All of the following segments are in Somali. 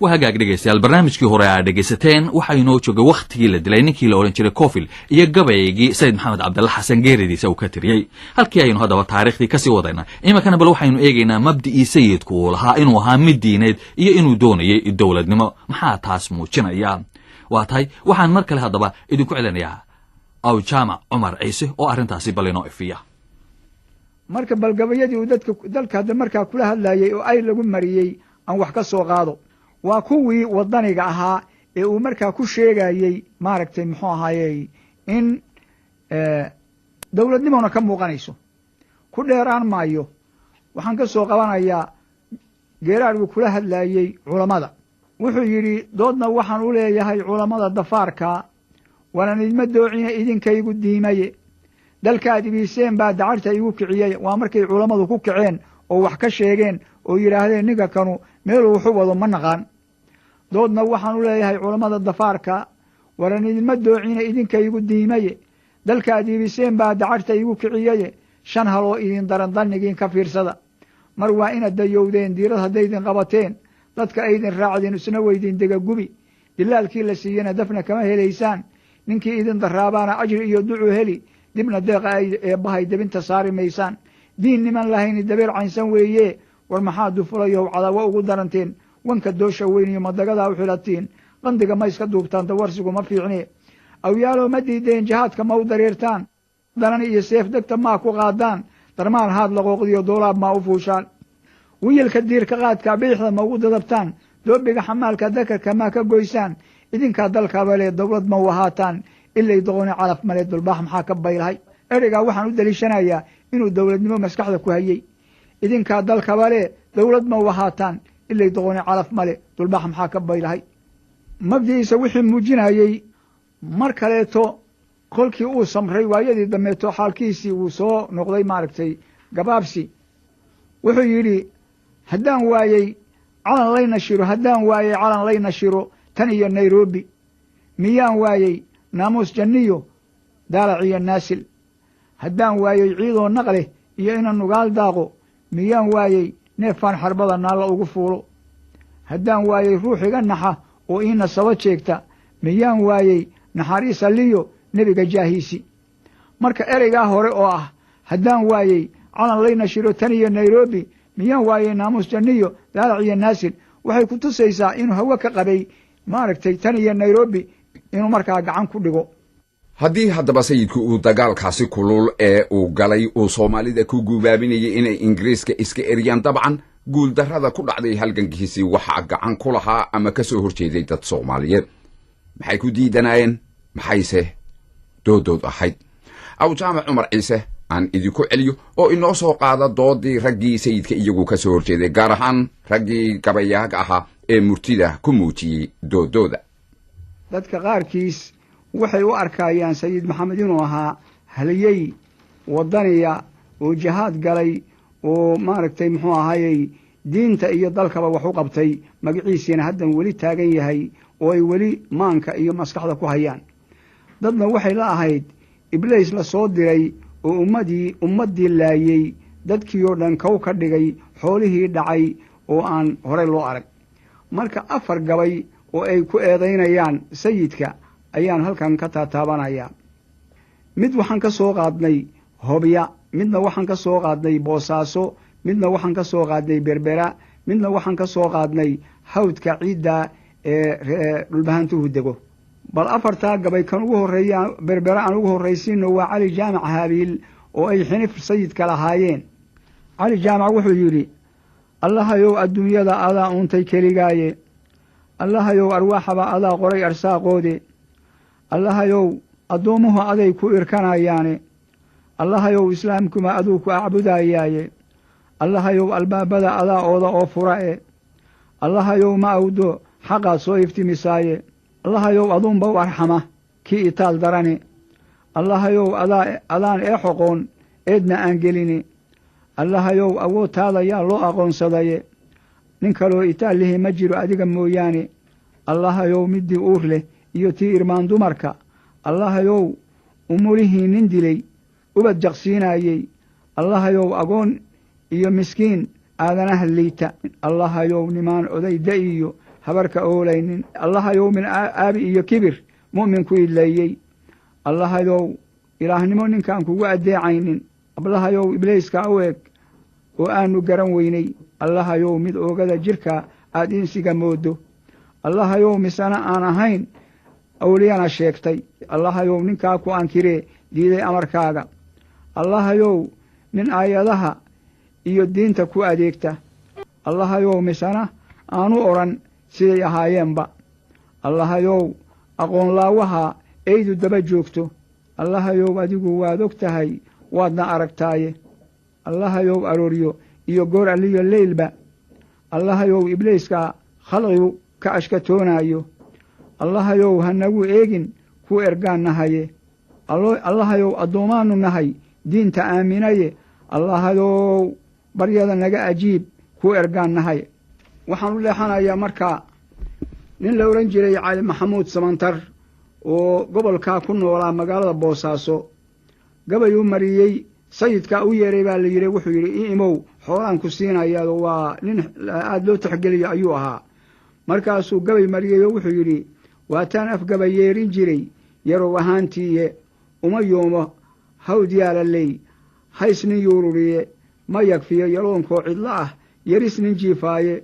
Waa hagaag, dhegaystayaal. Barnaamijkii hore aad dhegaysateen waxaa inoo joogay wakhtigii la dilay ninkii la odhan jiray Cofil iyo gabaygii Sayid Maxamed Cabdalla Xasan geeridiisa uu ka tiriyey. Halkii aynu haddaba taariikhdii kasii wadayna. Iminkana bal waxaynu eegaynaa mabdi'ii sayidku uu lahaa, inuu ahaa mid diineed iyo inuu doonayay dowladnimo. Maxaa taas muujinaya? Waa tahay, waxaan mar kale haddaba idinku celinayaa Aw Jaamac Cumar Ciise oo arrintaasi bal inoo ifiya. Marka bal gabayadii uu dadka dalka hadda markaa kula hadlayey oo ay lagu mariyey aan wax ka soo qaado. Waa kuwii wadaniga ahaa ee uu markaa ku sheegayey, maaragtay, muxuu ahaayey, in dowladnimona ka muuqanayso. Ku dheeraan maayo. Waxaan ka soo qabanayaa geeraar uu kula hadlayey culammada. Wuxuu yidhi: "Doodna waxaan u leeyahay culammada dafaarka, wanan idma doocina idinkaygu diimaye, dalkaad ibiiseen baa dacarta igu kiciyey." Waa markay culammadu ku kaceen oo wax ka sheegeen oo yidhaahdeen ninka kanu meeluu waxu wado ma naqaan. "Doodna waxaan u leeyahay culammada dafaarka, waran idinma doocina idinkaygu diimaye, dalkaad iibiseen baa dacarta igu kiciyaye, shan haloo idin daran dannigiin ka fiirsada. Mar waa inaad dayowdeen diirad haddaydin qabateen, dadka aydin raacdeen isna weydin degagubi, dilaalkii la siiyena dafna kama helaysaan, ninkii idin daraabaana ajri iyo ducuu heli, dibna deeqa ay eebbahay debinta saari maysaan. Diin niman lahayni dabeer caynsan weeye. War maxaa dufulayow cadaawo ugu daranteen? Wanka doosha weyn iyo madagadaa u xilatiin, qandiga ma iska duubtaan? Dawarsigu ma fiicne. Awyaalow ma diideen jihaadka? Ma u dariirtaan danan iyo seef? Degta maa ku qaadaan darmaan haad laqooqdiyo doolaab maa u fuushaan? Wiilka diirka qaadka bidixda ma ugu dadabtaan? Doobiga xamaalka dakarka maa ka goysaan? Idinkaa dalkaaba lee, dowlad ma u ahaataan? Ilay doqoni calaf male, dulbaax maxaa ka baylahay?" Ereygaa waxaan u daliishanayaa inuu dowladnimo maskaxda ku hayey. "Idinkaa dalkaba le, dowlad ma u ahaataan? Ilay doqoni calaf male, dulbaax maxaa ka baylahay?" Mabdi'iisa wixii muujinayey mar kaleeto, kolkii uu samray waayadii dambeeto, xaalkiisii uu soo noqday, maaragtay, gabaabsi, wuxuu yidhi: "Haddaan waayey calan layna shiro, haddaan waayey calan layna shiro tan iyo Nairobi, miyaan waayey naamuus janniyo daalac iyo naasil? Haddaan waayey ciidoo naqleh iyo ina nugaal daaqo, miyaan waayey neefaan xarbada naalla ugu fuulo? Haddaan waayey ruux iga naxa oo ii nasabo jeegta, miyaan waayey naxariis alliyo nebiga jaahiisi?" Marka ereygaa hore oo ah "haddaan waayey calan layna shiro tan iyo Nairobi, miyaan waayey naamuus janniyo daalac iyo naasil", waxay ku tusaysaa inuu hawe ka qabay, maaragtay, tan iyo Nairobi inuu markaa gacan ku dhigo. Haddii haddaba sayidku uu dagaalkaasi kulul ee uu galay uu Soomaalida ku guubaabinayay inay Ingiriiska iska eriyaan, dabcan guuldarrada ku dhacday halgankiisii waxaa gacan ku lahaa ama ka soo horjeeday dad Soomaaliyeed. Maxay ku diidanaayeen? Maxayse doodood ahayd? Aw Jaamac Cumar Ciise aan idinku celiyo oo inoo soo qaada doodii raggii sayidka iyagu ka soo horjeeday, gaar ahaan raggii gabayaaga ahaa ee murtida ku muujiyey doodooda. Dadka qaarkiis waxay u arkayaan Sayid Maxamed inuu ahaa haliyey wadaniya oo jihaad galay oo, maaragtay, muxuu ahaayey, diinta iyo dalkaba wax u qabtay, magaciisiina haddan weli taagan yahay oo ay weli maanka iyo maskaxda ku hayaan. Dadna waxay la ahayd ibliis la soo diray oo ummaddii laayey, dadkii oo dhan kow ka dhigay, xoolihii dhacay oo aan horey loo arag. Marka afar gabay oo ay ku eedaynayaan sayidka ayaan halkan ka taataabanayaa. Mid waxaan ka soo qaadnay Hobya, midna waxaan ka soo qaadnay Boosaaso, midna waxaan ka soo qaadnay Berbera, midna waxaan ka soo qaadnay hawdka ciidda ee Dhulbahantuhu dego. Bal afartaa gabay kan ugu horreeya, Berbera aan ugu horraysiino, waa Cali Jaamac Haabiil oo ay xinif sayidka lahaayeen. Cali Jaamac wuxuu yidhi: "Allahayow, adduunyada adaa uuntay keligaaye, Allahayow, arwaaxaba adaa qoray arsaaqoode, Allahayow, addoommuhu aday ku irkanayaane, Allahayow, islaamkuma aduu ku acbudayaaye, Allahayow, albaabada adaa ooda oo fura e, Allahayow, ma awdo xaqaad soo iftimisaaye, Allahayow, aduunba u arxama kii itaal darane, Allahayow, adaa adaan ee xoqoon eedna aan geline, Allahayow, awoodtaada yaa loo aqoonsadaye, nin kaloo itaal lihi ma jiro adiga mooyaane, Allahayow, middii uur leh iyo tii irmaan dumarka, Allahayow, umulihii nin dilay ubad jaqsiinaayey, Allahayow, agoon iyo miskiin aadanaha liita, Allahayow, nimaan oday da iyo habarka oolaynin. Allahayow min aabi iyo kibir mu'minku idleeyey. Allahayow ilaahnimo ninkaan kugu addeecaynin. Allahayow ibliiska u eg oo aanu garan weynay. Allahayow mid oogada jirka aad insiga mooddo. Allahayow misana aan ahayn awliyana sheegtay. Allahayow ninkaa ku ankiree diiday amarkaaga. Allahayow nin aayadaha iyo diinta ku adeegta. Allahayow misana aanu odhan siday ahaayeenba. Allahayow aqoonlaawaha eydu daba joogto. Allahayow adigu waad og tahay, waadna aragtaaye. Allahayow arooryo iyo goor alliyo leylba. Allahayow ibliiska khalqigu ka ashkatoonaayo. Allahayow ha nagu eegin ku ergaan nahaye. Allahayow addoommaannu nahay diinta aaminaye. Allahayow baryada naga ajiib ku ergaan nahaye. Waxaan u leexanayaa markaa nin la odhan jiray Cali Maxamuud Samantar oo gobolkaa ku noolaa magaalada Boosaaso. Gabayuu mariyey sayidkaa u yeeray baa la yidhi, wuxuu yidhi i imow xoolaan ku siinayaado. Waa nin aada loo tixgeliyo ayuu ahaa. Markaasuu gabay mariyey oo wuxuu yidhi waataan afgaba yeerin jiray yarow ahaantiiye, uma yoomo hawd yaalaley hays nin yuururiye, ma yagfiyo yaloonkoo cidlo ah yaris nin jiifaaye.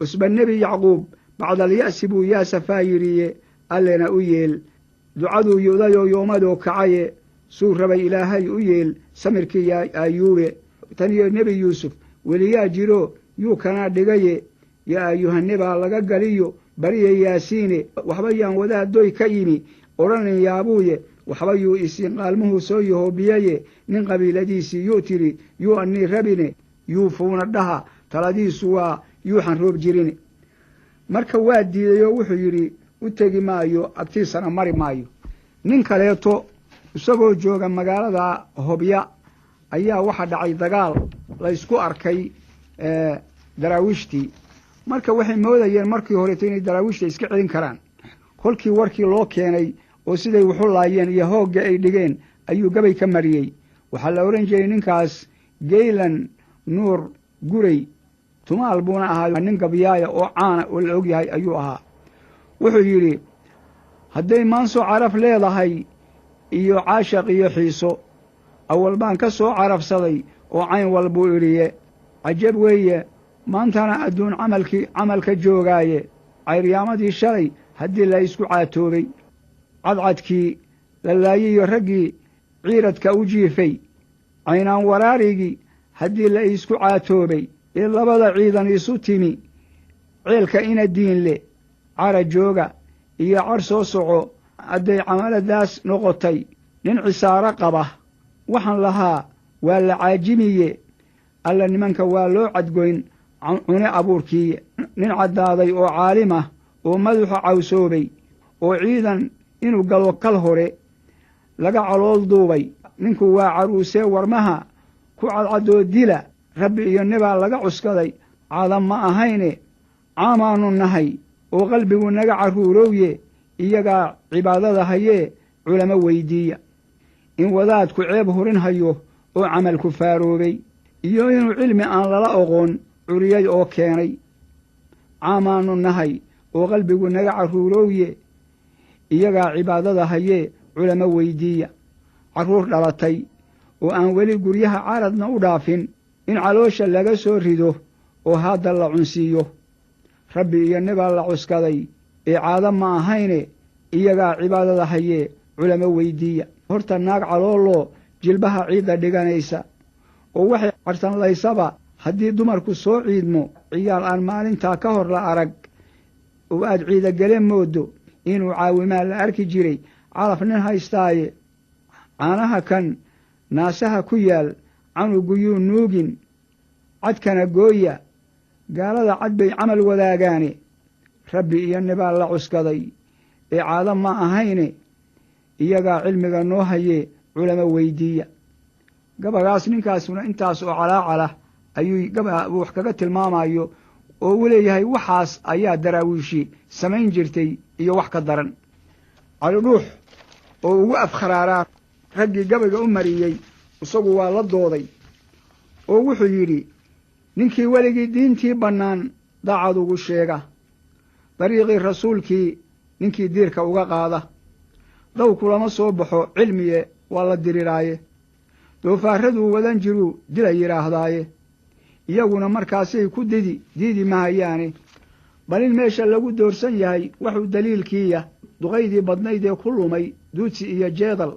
Usba Nebi Yacquub bacdalya'si buu yaasafaa yidhiye, allena u yeel ducaduu yudayoo yoomadoo kacaye, suu rabay Ilaahay u yeel samirkii Ayuube. Tan iyo Nebi Yuusuf weliyaa jiro yuu kanaa dhigaye, yaa ayuhanebaa laga galiyo bariya Yaasiine. Waxba yaan wadaadoy ka yimi odhanin yaabuuye, waxba yuu isiin qaalmuhu soo yahoobiyaye, nin qabiiladiisii yuu tiri yuu annii rabine, yuufuuna dhaha taladiisu waa yuuxan roob jirine. Marka waa diidayoo wuxuu yidhi u tegi maayo, agtiisana mari maayo. Nin kaleeto isagoo jooga magaalada Hobya ayaa waxaa dhacay dagaal laysku arkay daraawiishtii. Marka waxay moodayeen markii horeeto inay daraawiishta iska celin karaan. Kolkii warkii loo keenay oo siday waxu laayeen iyo hoogga ay dhigeen ayuu gabay ka mariyey. Waxaa la odhan jiray ninkaas Geylan Nuur Gurey, tumaal buuna ahaa, nin gabyaaya oo caana oo la og yahay ayuu ahaa. Wuxuu yidhi hadday maansoo caraf leedahay iyo caashaq iyo xiiso, awal baan ka soo carafsaday oo cayn walbuu idhiye. Cajab weeye maantana adduun camalkii camalka joogaaye, cayryaamadii shalay haddii la isku caatoobay, cadcadkii lalaayiyo raggii ciiradka u jiifay, caynaan waraarigii haddii la isku caatoobay, ee labada ciidan isu timi ceelka ina diinle, cara jooga iyo car soo soco hadday camaladaas noqotay, nin cisaaro qaba waxaan lahaa waa la caajimiye, alla nimanka waa loo cadgoyn cune abuurkiiye. Nin caddaaday oo caalimah oo madaxu cawsoobay oo ciidan inuu galo kal hore laga calool duubay, ninku waa caruusee warmaha ku cadcadoo dila, rabbi iyo nebaa laga cuskaday, caada ma ahayne caamaannu nahay oo qalbigu naga carruurowye, iyagaa cibaadada hayee culamo weydiiya. In wadaadku ceeb hurin hayo oo camalku faaroobay, iyo inuu cilmi aan lala oqoon curiyey oo keenay, caamaannu nahay oo qalbigu naga carruurowye, iyagaa cibaadada hayee culamo weydiiya. Carruur dhalatay oo aan weli guryaha caradna u dhaafin, in caloosha laga soo rido oo hadda la cunsiiyo, rabbi iyo nebaa la cuskaday ee caado ma ahayne, iyagaa cibaadada hayee culamo weydiiya. Horta naag calooloo jilbaha ciidda dhiganaysa oo waxay carsanlaysaba haddii dumarku soo ciidmo, ciyaal aan maalintaa ka hor la arag oo aad ciidagele mooddo inuu caawimaa la arki jiray, calaf nin haystaaye. Caanaha kan naasaha ku yaal canuguyuu nuugin, cadkana gooya, gaalada cad bay camal wadaagaane, rabbi iyo nebaa la cuskaday ee caado ma ahayne, iyagaa cilmiga noo hayee culamo weydiiya. Gabagaas ninkaasuna intaas oo calaacala ayuu gaba wax kaga tilmaamayo oo uu leeyahay waxaas ayaa daraawiishi samayn jirtay iyo wax ka daran. Cali Dhuux oo ugu afkharaaraa raggii gabayga u mariyey isagu waa la dooday oo wuxuu yidhi ninkii weligii diintii bannaan daacad ugu sheega, Dariiqii rasuulkii ninkii diirka uga qaada, daw kulama soo baxo cilmiye waa la diriraaye. Doofaarraduu wadan jiruu dila yidhaahdaaye, iyaguna markaasay ku didi diidi mahayaane. Bal in meesha lagu doorsan yahay waxuu daliilkiiya, duqaydii badnayd ee ku lumay duudsi iyo jeedal,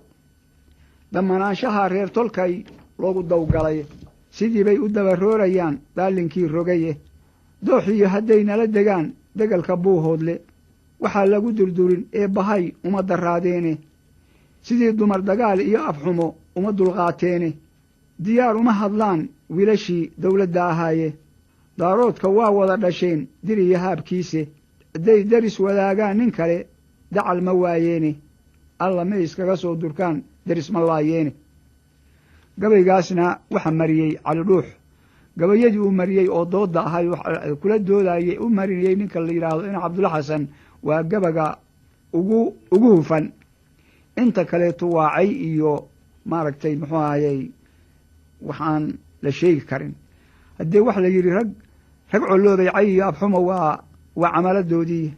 dammanaanshaha reer tolkay loogu dawgalay. Sidii bay u dabaroorayaan daallinkii rogaye. Dooxiyo hadday nala degaan degalka Buuhoodle, waxaa lagu durdurin ee bahay uma darraadeene. Sidii dumar dagaal iyo afxumo uma dulqaateene. Diyaar uma hadlaan wiilashii dawladda ahaaye. Daaroodka waa wada dhasheen dir iyo haabkiise, hadday deris wadaagaan nin kale dacal ma waayeene. Alla may iskaga soo durkaan deris ma laayeene. Gabaygaasna waxa mariyey Cali Dhuux. Gabayadii uu mariyey oo dooda ahay kula doodayey u marinayey ninka la yidhaahdo ina Cabdulla Xasan waa gabaga ugu hufan. Inta kaleeto waa cay iyo maaragtay muxuu ahayey waxaan la sheegi karin. Haddii wax la yidhi rag colloobay cay iyo afxumo waa camaladoodii.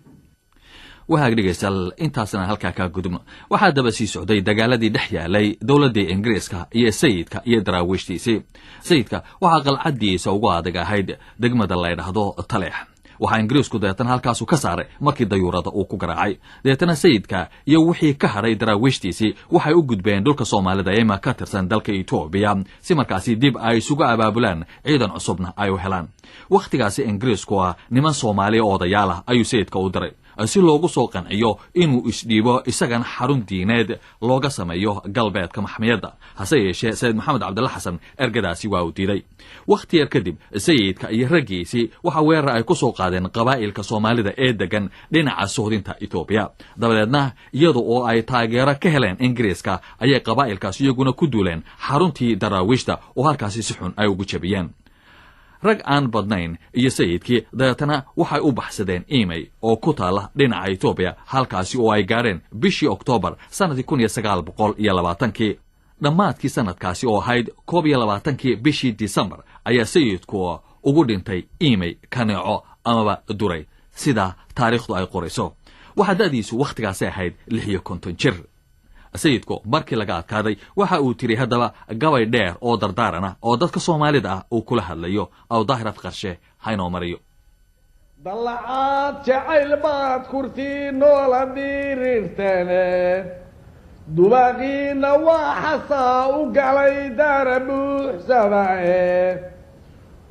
Wahaag dhegaystayaal, intaasna halkaa kaa gudubno. Waxaa daba sii socday dagaaladii dhex yaalay dowladdii Ingiriiska iyo sayidka iyo daraawiishtiisii. Sayidka waxaa qalcaddiisa ugu adag ahayd degmada laydhahdo Taleex. Waxaa Ingiriisku deetana halkaasu ka saaray markii dayuurada uu ku garaacay. Deetana sayidka iyo wixii ka hadhay daraawiishtiisii waxay u gudbeen dhulka Soomaalida ee ima ka tirsan dalka Etoobiya, si markaasi dib ay isugu abaabulaan, ciidan cusubna ay u helaan. Wakhtigaasi Ingiriisku ah niman Soomaaliya oo odayaal ah ayuu sayidka u diray si loogu soo qanciyo inuu isdhiibo, isagana xarun diineed looga sameeyo galbeedka maxmiyadda. Hase yeeshee Sayid Maxamed Cabdilla Xasan ergadaasi waa uu diiday. Wakhti yar kadib sayidka iyo raggiisii waxa weerar ay ku soo qaadeen qabaa'ilka Soomaalida ee degan dhinaca sohdinta Etoobiya. Dabadeedna iyada oo ay taageero ka heleen Ingiriiska ayay qabaa'ilkaas iyaguna ku duuleen xaruntii daraawiishta oo halkaasi si xun ay ugu jabiyeen rag aan badnayn iyo sayidkii. Dabeetana waxay u baxsadeen Imey oo ku taala dhinaca Etoobiya, halkaasi oo ay gaadheen bishii Oktoobar sannadkii 1920-kii. Dhammaadkii sanadkaasi oo ahayd 21-kii bishii Disembar ayaa sayidku ugu dhintay Imey kaneeco amaba duray, sida taariikhdu ay qorayso. Waxaa da'diisu wakhtigaasi ahayd 56 jir. Sayidku markii laga adkaaday waxa uu tiri haddaba gabay dheer oo dardaarana oo dadka Soomaalida ah uu kula hadlayo. Aw Daahir Afqarshe haynoo mariyo. Dallacaad jacayl baad kurtii noola diriirteene, dubaaqiina waa xasaa u galay daara buuxsadae.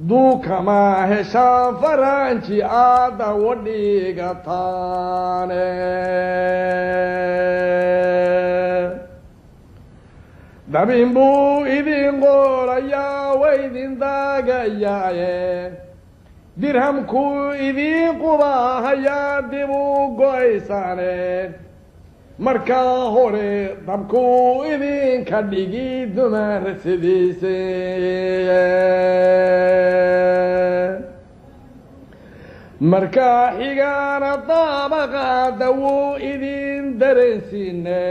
Duukama heshaan faranji aada wadhigataane. Dabin buu idin qoolayaa waydin daagayaaye, dirhamkuu idin qubaahayaa dib u go'aysane. Markaa hore dabkuu idinka dhigi dumar sidiise. Markaa xigaana daabaqaada wuu idin dareensiine.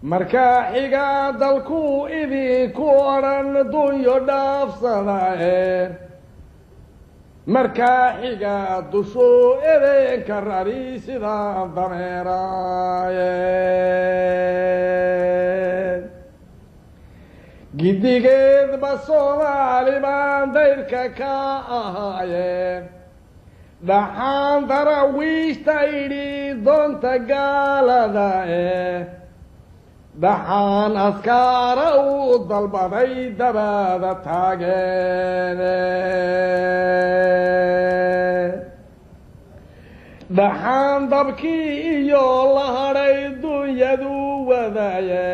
Markaa xigaa dalkuu idinku odhan dunyo dhaafsadae. Markaa xigaa dushuu idinka rari sidaa dameeraaye. Giddigeedba Soomaali baan dayrka ka ahaaye, dhaxaan darawiishta idhi doonta gaaladae. Dhaxaan askaara uu dalbaday dabaada taageene. Dhaxaan dabkii iyo la hadhay dunyadu wadaaye.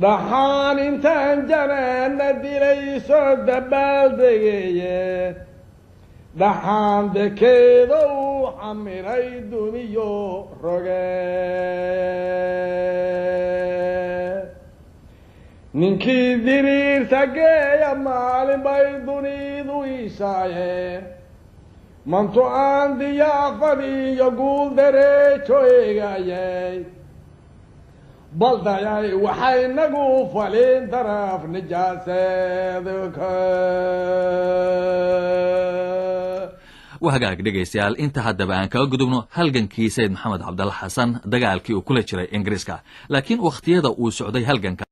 Dhaxaan intaan janaana dilay soo dabaaldegeeye. Dhaxaan dekeeda uu xamiray dumiyo roge. Ninkii diriirta geeya maalin bay dunidu iishaaye. Mantu aan diyaafad iyo guul dareejo eegayay, baldayay waxay nagu falin daraf nijaaseedka. Waa hagaag, dhegaystayaal, inta haddaba aan kaga gudubno halgankii Sayid Maxamed Cabdalla Xasan, dagaalkii uu kula jiray Ingiriiska, laakiin wakhtiyada uu socday halganka